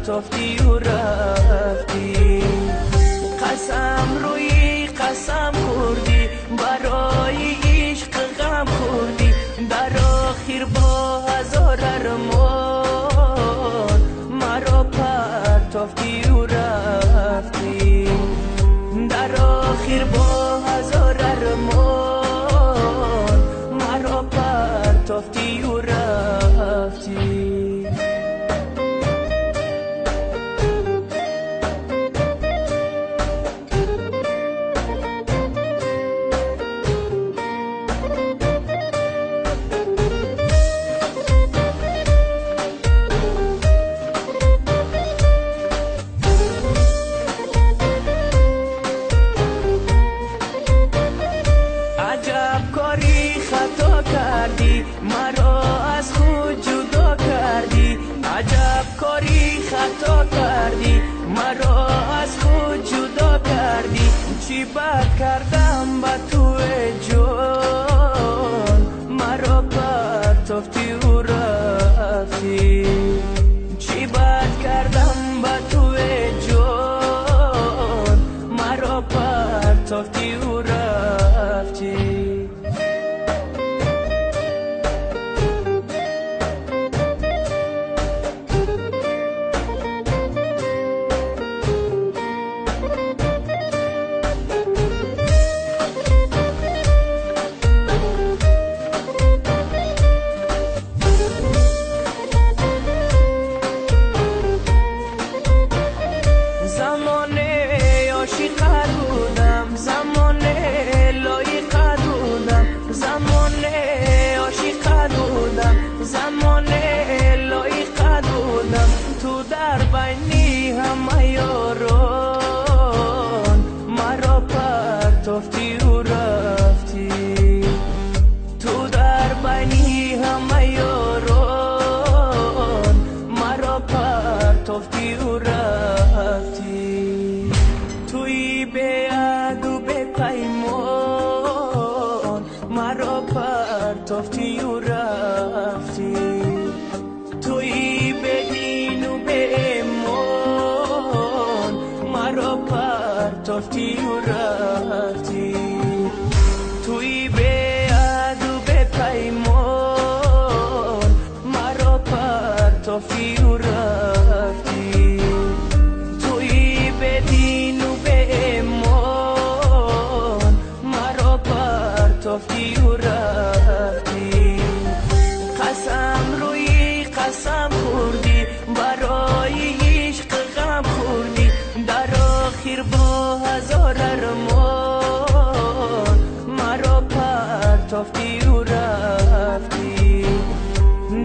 پرتافتی و رفتی. قسم روی قسم خوردی، برای عشق غم خوردی، در آخر با هزار ارمان مرا پرتافتی و رفتی. در آخر با هزار ارمان مرا پرتافتی و رفتی. عجب کاری خطا کردی، مرا از خود جدا کردی. عجب کاری خطا کردی، مرا از خود جدا کردی. چی بد کردم با تو جان، مرا پرتافتی و رفتی. چی بد کردم با تو جان، مرا پرتافتی و رفتی. زمان عاشق بودم، زمان لایق بودم، زمان عاشق بودم، زمان لایق بودم. تو در بینی همه یاران مرا پرتافتی و رفتی. تو در بینی همه یاران مرا پرتافتی و رفتی. توی به عهد و به پیمان مرا پرتافتی و رفتی. توی به دین و به ایمان مرا پرتافتی و رفتی. توی به عهد و به پیمان مرا پرتافتی و رفتی. توی به دین و به ایمان مرا پرتافتی و رفتی. قسم روی قسم خوردی، برای عشق غم خوردی، در آخر با هزار ارمان مرا پرتافتی و رفتی.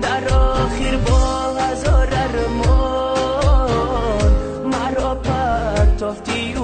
در آخر با هزار ارمان مرا پرتافتی.